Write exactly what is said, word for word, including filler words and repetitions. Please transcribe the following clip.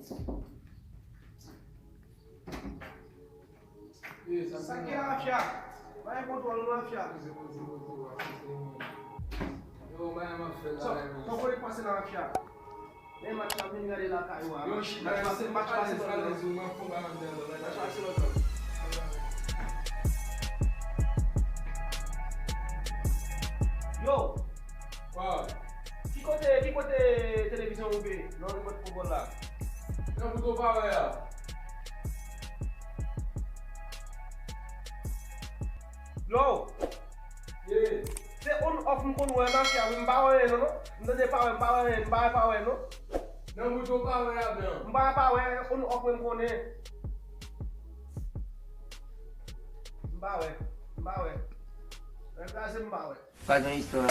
Sa ki la mafya? Pa gen kontwòl non mafya. Yo, mwen ap fè la. Sa w konnen k pase la mafya? Men match la vin gade lakay ou a. Yo, chita, match pase, match pase nan nan. Match pase nan nan. Yo! Ki kote, ki kote televizyon ou ye? Non, li pot foutbòl la. Nan bouton pa wè a. Yo! Se on off m konn wè nan fè wi, m pa wè anyen non, non. M tande pa wè, m pa wè anyen, m pa wè pa wè non. Nan bouton pa wè a blan. M pa wè pa wè, on off mwen m konnen. M pa wè, m pa wè. Nan kraze m pa wè. Pa gen istwa.